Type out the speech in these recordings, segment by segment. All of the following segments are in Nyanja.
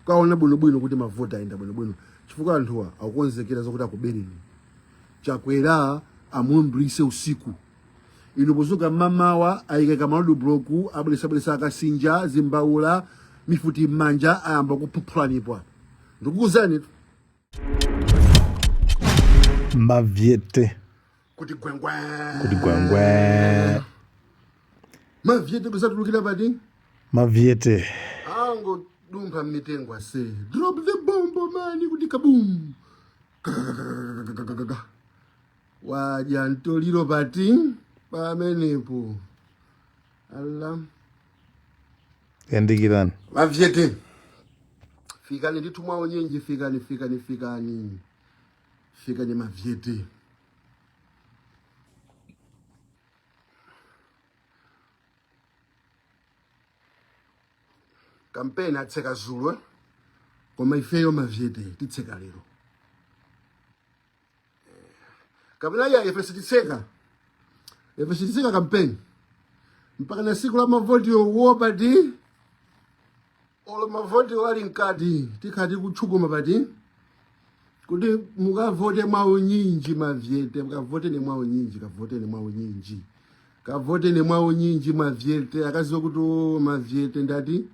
Kukaona bwinobwino kuti mavoti ayenda bwinobwino, chifukwa anthuwa akukonzekera zokuti akubereni. Chakwera amulumbirise usiku, inu pozuka mmamawa ayika ma road block, abweresabweresa akasinja, zimbaula, mifuti m'manja, ayamba kuphuphulanipo apa. Ndikukuuzani. Mavyete. Kuti gwengwe. Kuti gwengwe. Mavyete kuzatulukira pati? Mavyete. Angodumpha mmitengo ase. Drop the bomb, man, kuti kaboom. Kakakakakakakaka. Wadya mtoliro pati pamenepo. Allah. Yandikirani. Mavyete. Fikani ndithu mwaunyinji, fikani, fikani, fikani. Fikani mavyete. Kampeni atseka zulo, eh? Koma ifeyo mavyete titseka lero. Kapena ya ife sititseka, ife sititseka kampeni mpaka na siku la mavoti yowo pati, olo mavoti wali mkati, tikhati kutchukuma pati kuti mukavote mwaunyinji. Mavyete, mukavoteni mwaunyinji, kavoteni mwaunyinji, kavoteni mwaunyinji mavyete. Akaziwa kuti o mavyete ndati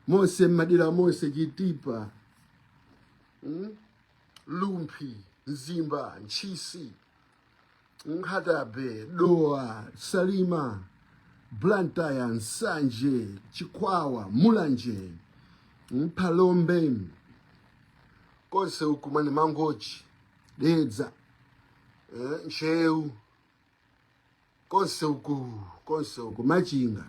monse mmadera monse, Chitipa, Rumphi, Mzimba, Ntchisi, Nkhata Bay, Dowa, Salima, Blantyre, Nsanje, Chikwawa, Mulanje, Phalombe, konse uku mani, Mangochi, Dedza, Ntcheu, konse uku, konse uku, Machinga,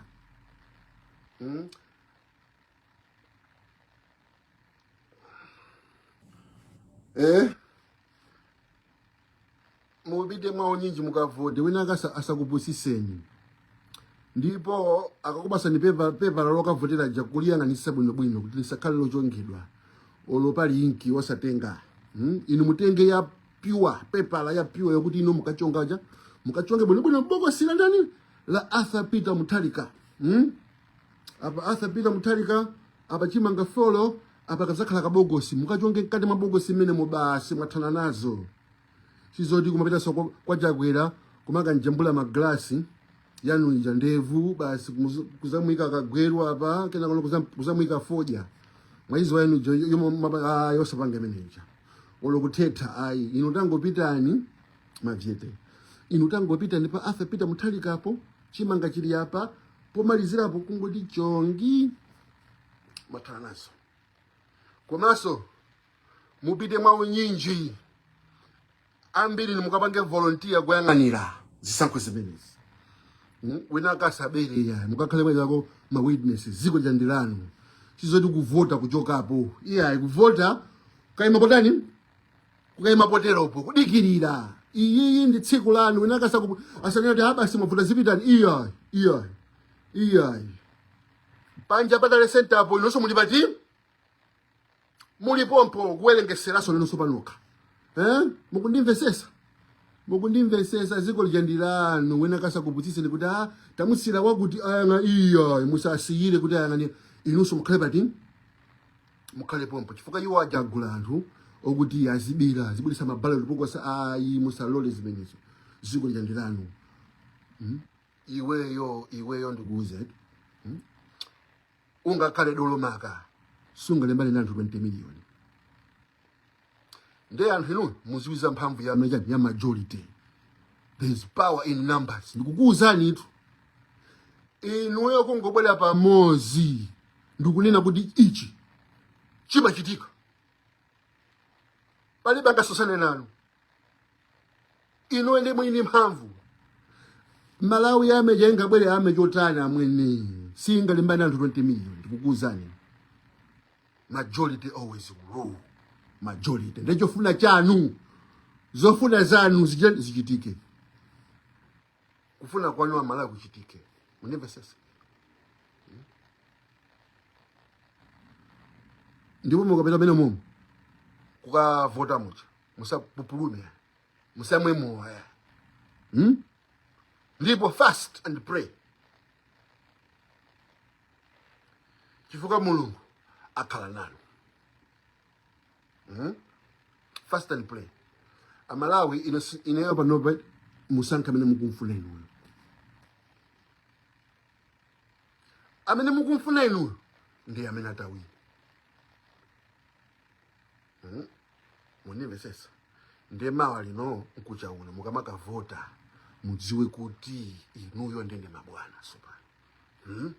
Mupite mwaunyinji mukavote. Wina asakupusiseni. Ndipo akakupasani pepa lokavotera ja, kuliyang'anisa bwinobwino kuti lisakhale lochongedwa, olo pali inki osatenga, Inu mutenge ya pure, pepala ya pure yokuti inu mukachonga ja, mukachonge bwinobwino bokosi la ndani? La Arthur Peter Mutharika, Apa Arthur Peter Mutharika, apa chimanga folo, apa kazakhala kabokosi. Mukachonge mkati mwa bokosi mmene mubasi mwathana nazo. Sizoti kumapitanso kwa Chakwera kumakanjambula maglasi yanu ija, ndevu basi kuzamwika kagweru apa, kenako kuzamwika fodya mwaizi wayanu ija yomwe yosapanga imene ija, olo kuthetha ayi. Inu tangopitani mavyete, inu tangopitani pa Arthur Peter Mutharikapo, chimanga chili apa, pomalizirapo kungoti chongi, mwathana nazo. Komanso mupite mwa unyinji ambiri, ni mukapange volunteer kuyang'anira zisankho zimenezi. Wina akasabere ya mukakhale mwachako ma witnesses. Ziko lija ndi lanu. Sizoti kuvota kuchokapo iyayi, kuvota kayima potani, kukayima poteropo kudikirira. Iyiyi ndi tsiku lanu. Wina asanena kuti abasi mwavuta zipitani, iyayi, iyayi, iyayi. Panja pa tally center apo inonso muli pati, muli pompo kuwerengeseraso inonso panokha, eh? Mukundimvesesa? Mukundimvesesa? Ziko lija ndi lanu. Wina kasakupusiseni kuti ah, tamusira wakuti ayang'a, iyayi, musasiyire kuti ayang'ani. Inunso mukhale pati, mukhale pompo, chifukwa iwo ajagula anthu okuti azibira, azibweresa ma ballot box. Ayi, musalole zimenezo. Ziko lija ndi lanu, Iweyo, iweyo, ndikuuze, Ungakhale dolomaka, sungalimbane ndi anthu 20 million. Ndiye anthu inu muziwiza mphamvu ya ya majority. There is power in numbers. Ndikukuwuzani itu, inuyo kungobwera pamodzi ndikunena kuti ichi chimachitika, palibe angasosane nanu. Inuyo ndi mwini mphamvu. Malawi ameja ingabwere ame chotani amwene, singalimbane anthu 20 million. Ndikukuwuzani, majority always rule. Majority ndechofuna chanu, zofuna zanu zichitike, kufuna kwanu Amalawi kuchitike. Mundimvesese? Ndipo mukapita mene mumu kukavota mucha, musapupulume, musamwe mowa, Ndipo fast and pray, chifukwa Mulungu akhala nanu. Fast and pray. Amalawi, ineyo panopa musankhe amene mukumfuna inuyo, amene mukumfuna inuyo ndiye amene atawina. Munimvesesa? Ndiye mawa lino nkucha uno mukamakavota mudziwe kuti inuyo ndende mabwana sopano.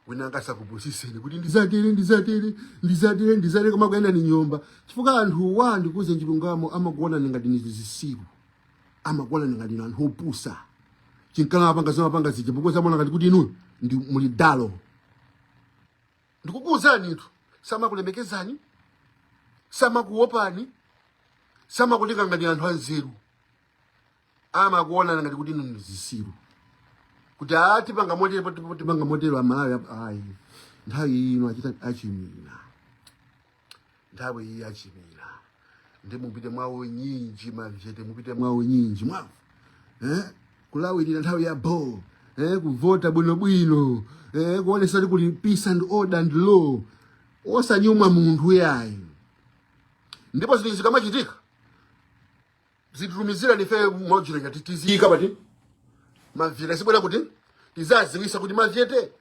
Wina angasakupusiseni kuti ndizatere, ndizatere, ndizatere, ndizatere, koma kuyenda ni nyumba, chifukwa anthu wa, ndikuuze chilungamo, amakuona ngati ni zisiru, amakuona ngati ni anthu opusa. Chinkala mapanga zamapanga zija because amaona ngati kuti inuyo ndi muli dalo. Ndikukuwuzani itu, samakulemekezani, samakuopani, samakutenga ngati anthu anzeru, amakuona ngati kuti inu ndi zisiru, kuti a tipanga motero, tipanga motero. Amalawi, ayi, nthawi ino achita achimina, nthawi iyi achimina. Ndi mupite mwawo nyinji mavyete, mupite mwawo nyinji mwawo, eh? Kulawirira nthawi ya bo, eh? Kuvota bwinobwino, eh? Kuonesa kuti kuli peace and order and law, osanyumwa munthu yayi. Ndipo zinthu zikamachitika zititumizira nife mojira ngati tiziyika pati mavyete zibwera kuti tizaziwisa kuti mavyete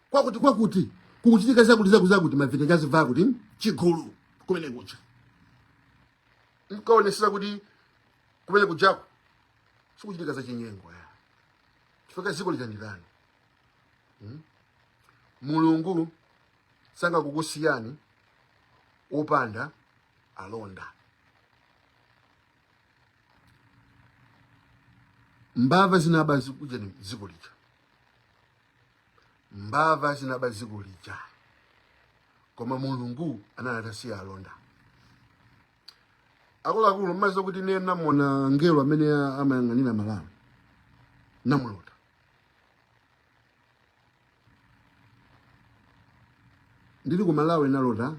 kwakuti kwakuti kukuchitika zakuti zakuti zakuti. Mavyete chazibva kuti chigulu kumene kucha nkaonesera kuti kumene kujako sikuchitika za chinyengo ya chifukwa dziko lichandikani. Mulungu sangakukusiyani opanda alonda. Mbava zinaba kujeni dziko lija, mbava zinaba dziko lija, koma Mulungu anali atasiya alonda. Akuluakulu, mmaziwa kuti ine namona ngelo amene amayang'anira Malawi, namulota ndili ku Malawi, nalota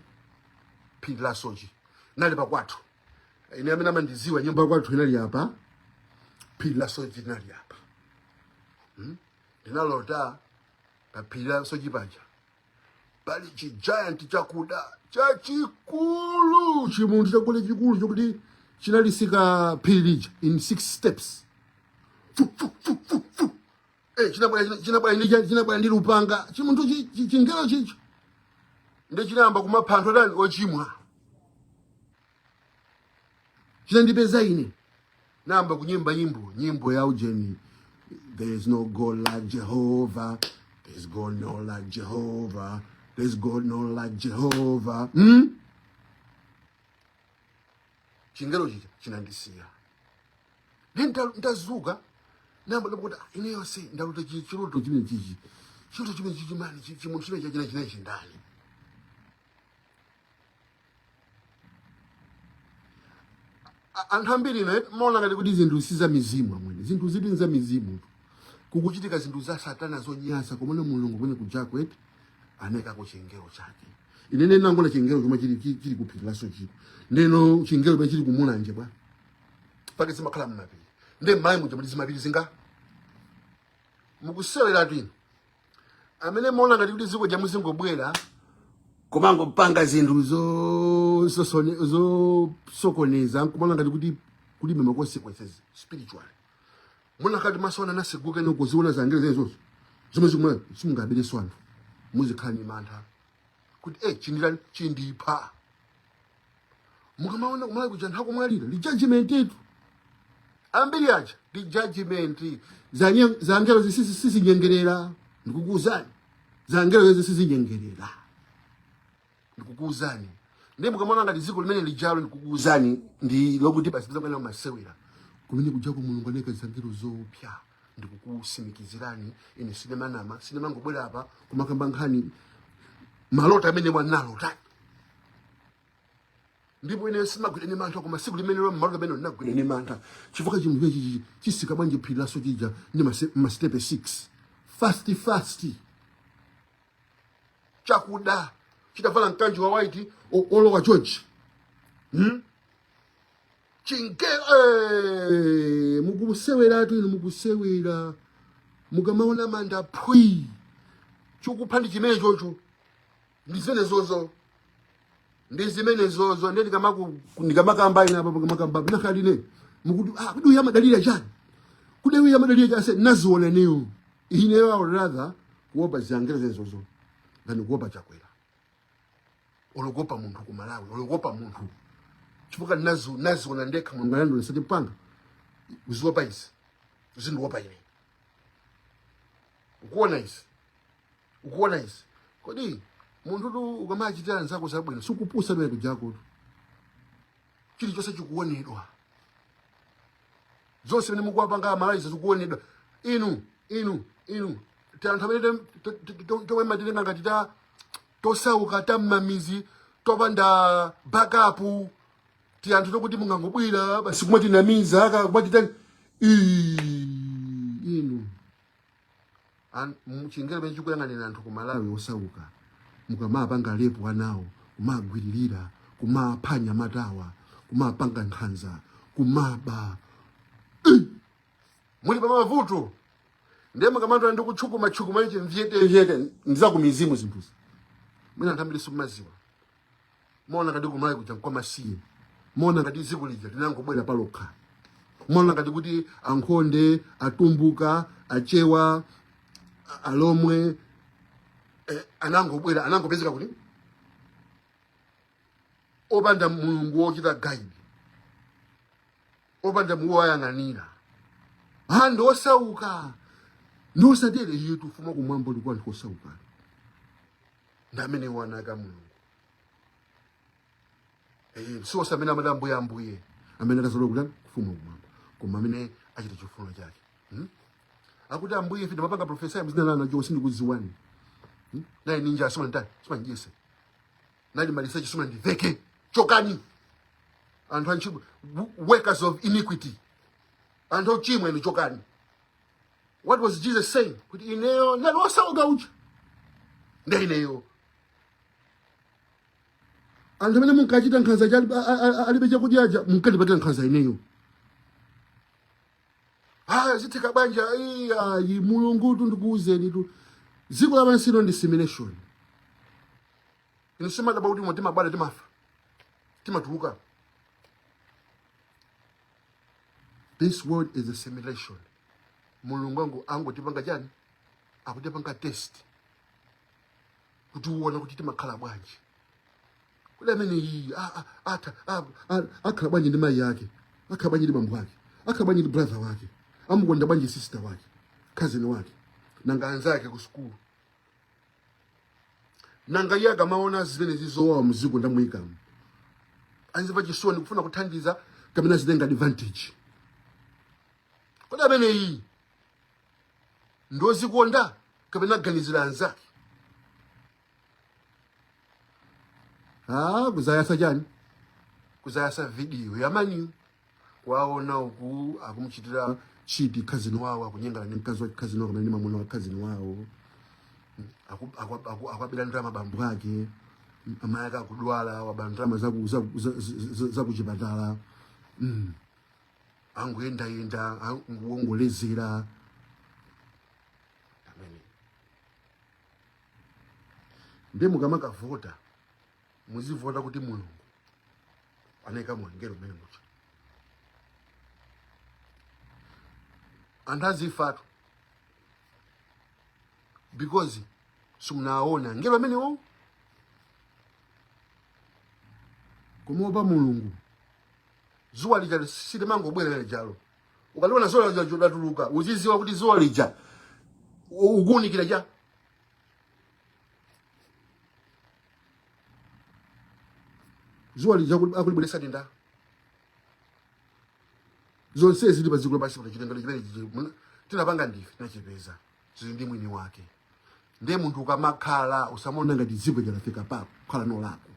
phiri la Soche nali pakwathu. Ine amene amandiziwa, nyumba kwathu inali apa, phiri la Soche linali apa. Ndinalota pa phiri la Soche paja pali chi giant chakuda chachikulu, chimunthu chakuda chikulu chokuti chinalisika phiri lija in six steps. Fu, fu, fu, fu, fu. Eh, chinabwera ndi lupanga chimunthu chingelo chicho, ndi chinayamba kumapha anthu atani ochimwa. Chinandipeza ine, nayamba kunyimba nyimbo, nyimbo ya ujeni, "There is no God like Jehovah, there's God no like Jehovah, there's God no like Jehovah." Chingelo chicha chinandisiya. Ndi ndazuka nayamba ndakuti, "Ah, ine yonse ndalota chiloto chimene chichi, chiloto chimene chichi mani, chimunthu chimene chachina chinayi chindani?" Anthu ambiri ine maona ngati kuti zinthu si za mizimu. Amwene, zinthu zili za mizimu, kukuchitika zinthu za satana zonyasa, komano Mulungu kumene kujako eti anayikako chingelo chake. Ine ndinangoona chingelo chomwe chili kuphiri la Sochiko, ndeno chingelo chomwe chili kumulanje bwa pake zimakhala mmapiri, ndi mmayi muja muli zimapiri zinga mukuseweratu. Ino amene maona ngati kuti dziko jamuzingobwera kumangopanga zinthu zosokoneza, nkumaona ngati kuti kulibe ma consequences spiritually, munakati maso anu anaseguka ino kuziona zangelo zezozo zomwe zikumwe, simungabereso anthu, muzikhala ni mantha kuti chinditani, chindipha. Mukamaona kumalawi kuja anthu akumwalira, ndi judgment itu. Ambiri aja ndi judgment. Zangelo sizinyengerera, ndikukuuzani, zangelo zezi sizinyengerera, ndikukuuzani. Ndiye mukamaona ngati dziko limene lijalo, ndikukuuzani, ndi lokuti basi tizangana masewera kumene kujako, Mulungu anayika zangelo zoopsa. Ndikukusimikizirani, ine sinemanama, sinemangobwera apa kumakamba nkhani. Malota amene mwanalota, ndipo ine simagwira ni mantha, koma siku limene malota amene ndinagwira ni mantha, chifukwa chinthu chichi chisika bwanji phiri la Sochija ndi masitepe 6 fast fast, chakuda, chitavala mkanjo wa white olowa chonchi, Chinge mukuseweratu inu, mukusewera. Mukamaona manda phwi, chokupha ndi chimene chocho, ndi zimene zozo. Ndi zimenezozo. Ndiye ndikamakamba ine apa, ndikamakamba nakhaline mukuti, ah, kodi uyu amadalira chani? Kodi uyu amadalira chani? Ase naziona ineyo. Ineyo I would rather kuopa ziangelo zimenezozo than kuopa Chakwera olo kuopa munthu ku Malawi olo kuopa munthu, chifukwa naziona ndekha. Mulungu anandionetsa mpanga uziopa izi, uzindiopa ine. Ukuona izi, ukuona izi. Kodi munthu tu ukamachitira anzako zabwino sikupusa naye kujakotu? Chilichonse chikuonedwa, zonse mene mukuwapanga Amalawi zikuonedwa. Inu inu inu ti anthu amene tomwe matitenga ngati ta tosauka, tammamizi, topanda backup, ti anthu tokuti mungangobwera basi kumatinamiza aka kumatitani. Inu chingelo pene chikuyang'anira anthu ku Malawi osauka, mukamapanga rape anawo, kumagwiririra, kumaphwanya matawa, kumapanga nkhanza, kumaba, muli pa mavuto. Ndiye mukamatola ndi kutchukuma tchukuma ichi mvyete mvyete, ndizakumizimu zinthuzi. Mwina anthu ambiri simumaziwa, mona ngati kumalawi kuja nkwamasiye, mona ngati dziko lija linangobwera palokha, mona ngati kuti Ankhonde, Atumbuka, Achewa, Alomwe anangobwera, anangopezeka kuti opanda Mulungu wochita guide, opanda Mulungu woyang'anira. Ha, ndi osauka, ndi osatere. Iye tufuma kumwamba uli kwa anthu osauka, ndi amene wanaka Mulungu. Si onse amene amati Ambuye, Ambuye amene akazalowa kutani kufumu kumwamba, koma amene achita chifuniro chake. Akuti, Ambuye, ife timapanga prophesy mzina lanu, acho sindikudziwani. Nayi ninja simunanditani, simunandidyetse, nali maliseche simunandiveke, chokani anthu antchito, workers of iniquity, anthu ochimwa inu, chokani. What was Jesus saying? Kuti ineyo ndali osauka uja, ndi ineyo. Anthu amene munkachita nkhanza cha alibe chakudyaja, munkandipatira nkhanza ineyo. Ah, zitheka banja? Ayi, Mulungu tu, ndikuwuzeni tu, dziko lapansi lino ndi simulation. Inu simadaba kuti mwe timabwada, timafa, timatuluka. This world is a simulation. Mulungu angotipanga chani, akutipanga test kuti uone kuti timakhala bwanji. Kuti amene iyi atha akhala bwanji ndi mayi ake, akhala bwanji ndi bambo ake, akhala bwanji ndi brother wake, amukonda bwanji sister wake, cousin wake, nanga anzake ku sukulu, nanga iye akamaona zimene zizowawa mziko ndamuyikamo, anzimva chisoni kufuna kuthandiza kapena zitenga advantage? Kodi amene iyi ndozikonda kapena aganizira anzake? Ah, kuzayasa chani, kuzayasa video yamani kwaona uku akumuchitira cheat cousin wawo, akunyengana ndi mkazi wa cousin wawo kapena ndi mwamuna wa cousin wawo, akwabira ndalama bambo ake, amayi ake akudwala, waba ndalama zakuchipatala, angoyendayenda, anguwongolezera amene. Ndiye mukamakavota muzivota kuti Mulungu anayika mwangelo mmene mucha. Anthu azifatu because simunaona angelo amenewo. Kumuopa Mulungu, zuwa lija silimangobwera lijalo. Ukaliona zuwa lija lidatuluka, uziziwa kuti zuwa lija ukuwunikira cha zuwa lija akulibweresa ndinda. Zonse zili pa dziko lapansi pano, chilengedwe chimene tinapanga ndife, tinachipeza, zili ndi mwini wake. Ndiye munthu ukamakhala usamaona ngati dziko lija lafika pako kukhala nolako,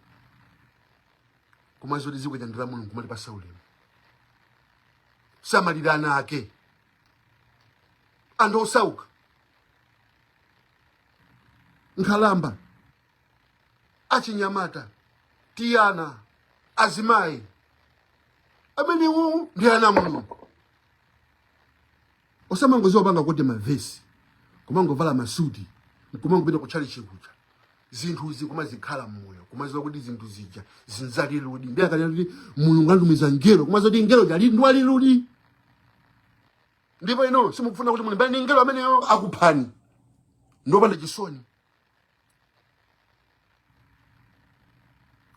koma zoti dziko lija ndi la Mulungu, kumalipasa ulemu, samalira ana ake, anthu osauka, nkhalamba, achinyamata, tiyana, azimayi, amenewo ndi ana a Mulungu. Osamangoziwa panga kuti mavesi, kumangovala masuti, nkumangopita kutchalichi kuja. Zinthuzi kumazikhala mmoyo, kumaziwa kuti zinthu zija zinzaliludi. Ndi akanena kuti Mulungu anatumiza mngelo, kumaziwa kuti mngelo ali ndiwaliludi. Ndipo ino simukufuna kuti mulimbane ndi mngelo ameneyo, akuphani ndopanda chisoni.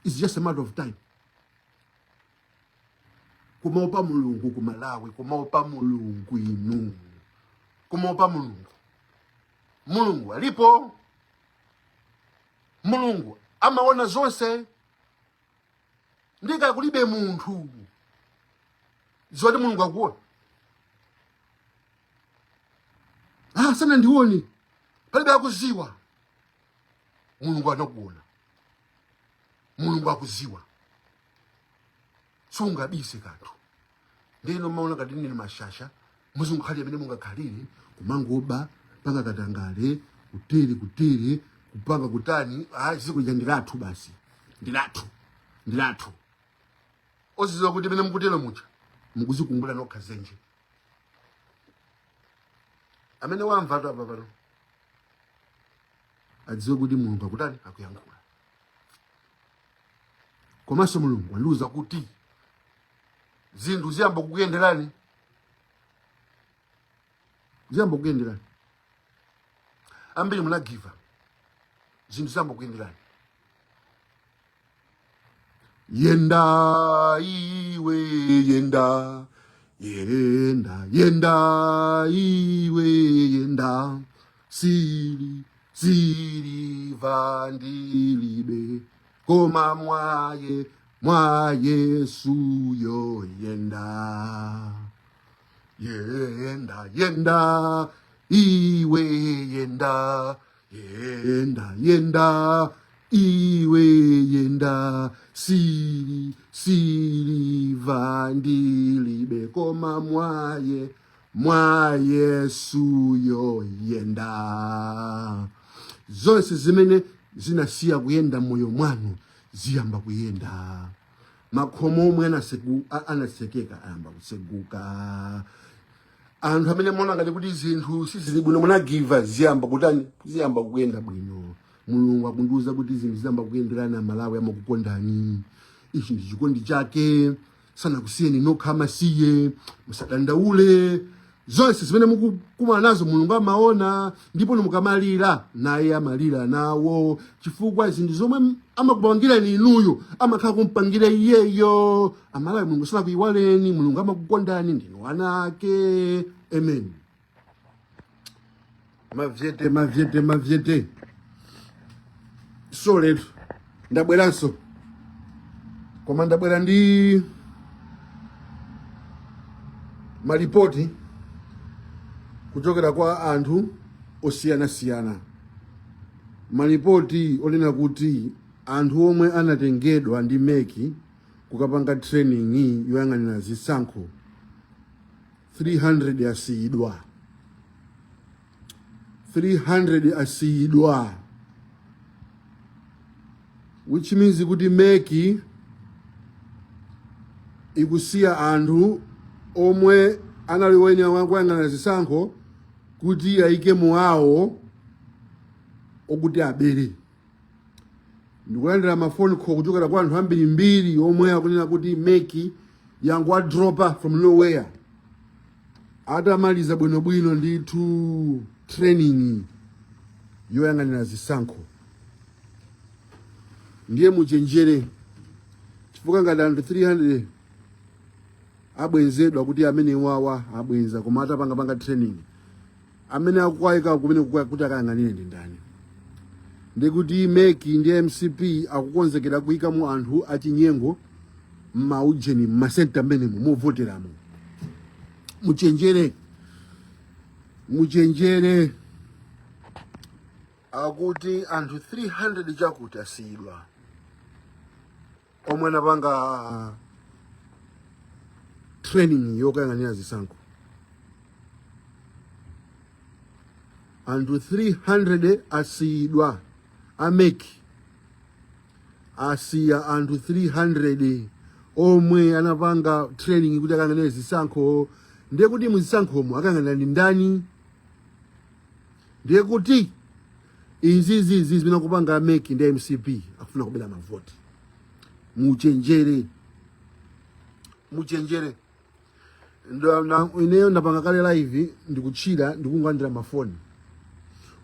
It's just a matter of time. Kumaopa Mulungu ku Malawi, kumaopa Mulungu inu, kumaopa Mulungu. Mulungu alipo, Mulungu amaona zonse. Ndika kulibe munthu zoti Mulungu akuona. Ah, sana ndione, palibe akuziwa. Mulungu anakuona, Mulungu akuziwa, sungabise kanthu. Ndeno maona kati nini mashasha muzingokhalira mene mungakhalire, kumangoba, panga katangale, kutere kutere, kupanga kutani. Ah, dziko lija ndilathu basi, ndilathu, ndilathu. Oziziwa kuti mene mukutero mucha mukuzikumbula nokha zenje. Amene wamva apa pano adziwe kuti Mulungu akutani, akuyankhula. Komanso Mulungu wandiuza kuti zinthu ziyamba kukuyenderani, ziyamba kukuyenderani. Ambiri munagiva, zinthu ziyamba kukuyenderani. Yenda iwe, yenda, yenda, yenda iwe, yenda. Sili siliva ndilibe, koma mwa Yesuyo yenda, yenda, yenda iwe, yenda, yenda, yenda iwe, yenda. Sili siliva ndilibe, koma mwa Yesuyo yenda. Zonse zimene zinasiya kuyenda moyo mwanu ziyamba kuyenda. Makhomo omwe anasekeka ayamba kuseguka. Anthu amene muona ngati kuti zinthu sizili bwino, munagiva, ziyamba kutani? Ziyamba kuyenda bwino. Mulungu akundiuza kuti zinthu ziyamba kuyenderana. Malawi amakukondani, ichi ndi chikondi chake, sanakusiyeni nokha amasiye. Musadandaule, zonse zimene mukukumana nazo Mulungu amaona, ndipo mukamalira naye amalira nawo, chifukwa zinthu zomwe amakupangirani inuyo amakhala kumpangira iyeyo. Amalawi, Mulungu sanakuyiwaleni, Mulungu amakukondani, ndinu ana ake. Amen. Mavyete, mavyete, mavyete. So lero ndabweranso, koma ndabwera ndi malipoti kuchokera kwa anthu osiyanasiyana, malipoti onena kuti anthu omwe anatengedwa ndi MEC kukapanga training yoyang'anira zisankho 300 asiyidwa, 300 asiyidwa, which means kuti MEC ikusiya anthu omwe anali oyenera kuyang'anira zisankho kuti ayike muwawo okuti abere. Ndikulandira ma phone call kuchokera kwa anthu ambirimbiri omwe akunena kuti MEC yangowadropa from nowhere atamaliza bwinobwino ndithu training yoyang'anira zisankho. Ndiye muchenjere, chifukwa ngati anthu 300 abwenzedwa kuti amene wawa abwenza koma atapangapanga training, amene akuwayika kumene kuti akayang'anire ndi ndani? Ndikuti MEC ndi MCP akukonzekera kuyikamo anthu achinyengo m'maujeni, m'masenta mmenemo movoteramo. Muchenjere, muchenjere. Akuti anthu 300 chakuti asiyidwa omwe anapanga training yokayang'anira zisankho. Anthu 300 asiyidwa, a MEC asiya anthu 300 omwe anapanga training kuti akayang'anire zisankho. Ndiye kuti muzisankhomo akayang'anira ndi ndani? Ndiye kuti Izizizi zimene akupanga a MEC ndi MCP akufuna kubera mavoti. Muchenjere, muchenjere. Ineyo ndapanga kale live, ndikutchira, ndikungolandira mafoni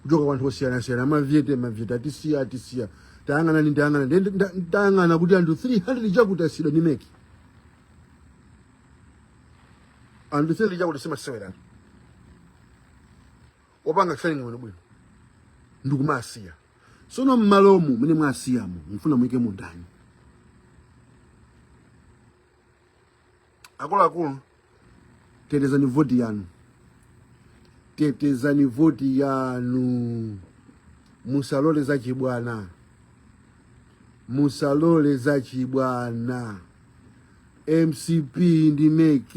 kuchoka kwa anthu osiyanasiyana. Mavyete, mavyete atisiya, atisiya, tayang'anani, tayang'ana. Tayang'ana kuti anthu 300 chakuti asiyidwa ndi MEC. Anthu 300 chakuti simasewera, opanga training bwino bwino ndikumasiya. Sono mmalomu mene mwasiyamo mufuna muyike mundani? Akuluakulu, tetezani voti yanu, tetezani voti yanu. Musalole zachibwana, musalole zachibwana. MCP ndi MEC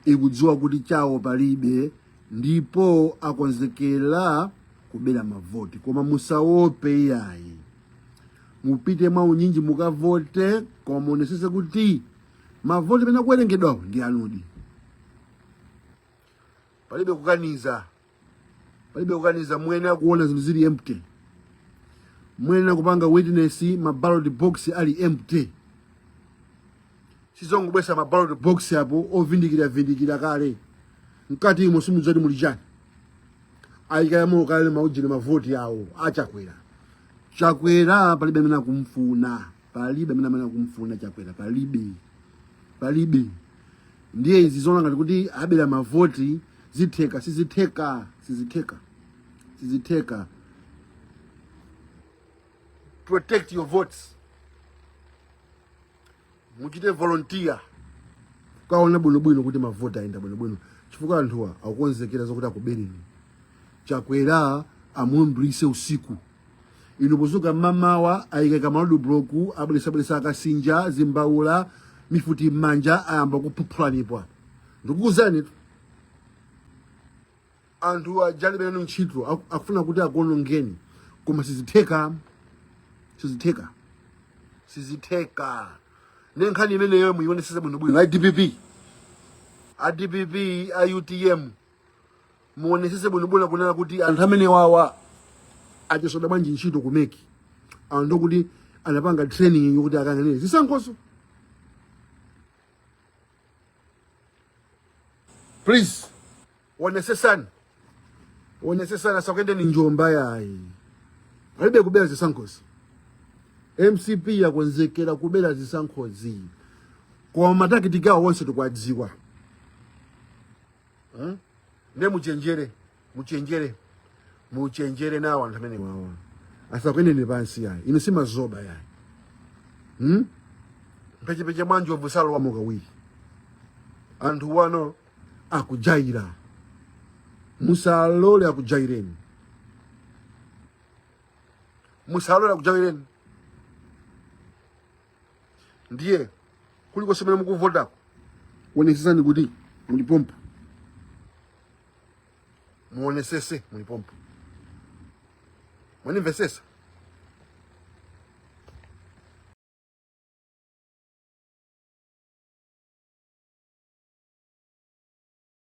ikudziwa kuti chawo palibe ndipo akonzekera kubera mavoti, koma musaope iyayi, mupite mwaunyinji mukavote, koma muonesese kuti mavoti amene akuwerengedwawo ndi anudi. Palibe kukaniza, palibe kukaniza. Muyenera kuona zinthu zili empty, muyenera kupanga witness ma ballot box ali empty. Sizongobwesa ma ballot box apo ovindikira vindikira kale, mkati imo simudzati muli chani. Ayikayamo kale maujini mavoti awo achakwera. Chakwera palibe amene akumfuna, palibe amene akumfuna Chakwera, palibe, palibe. Ndiye izi zoona ngati kuti abera mavoti zitheka? Sizitheka, sizitheka, sizitheka. Protect your votes, muchite volunteer kukaona bwinobwino kuti mavoti ayenda bwinobwino, chifukwa anthuwa akukonzekera zokuti akubereni. Chakwera amumbrise usiku inu pozuka mmamawa, ayikeka ma road block, abweresabweresa akasinja, zimbaula, mifuti m'manja, ayamba kuphuphulanipo apa. Ndikukuuzani tu, anthu ajalibe nanu ntchito, akufuna kuti akuonongeni, koma sizitheka, sizitheka, sizitheka. Ne nkhani imeneyo muyionesese bwinobwino. A DPP, a DPP, a UTM, muonesese bwinobwino kunena kuti anthu amene wawa achosedwa bwanji ntchito ku MEC, anthu okuti anapanga training yokuti akayang'anire zisankhozo. Please onesesani, onesesani, asakuyendeni njomba yayi. Palibe kubera zisankhozi. MCP yakonzekera kubera zisankhozi, koma ma tactic awo onse tikuwadziwa. Ne muchenjere, muchenjere, muchenjere nawo anthu amene wawa, asakuyendeni pansi yayi. Inu simazoba yayi, Mpechepeche mwa njovu salowamo kawiri. Anthu wano akujaira, musalole akujaireni, musalole akujaireni. Ndiye kulikonse mene mukuvotako, onesesani kuti muli pompo, muonesese muli pompo. Mwanimvesesa?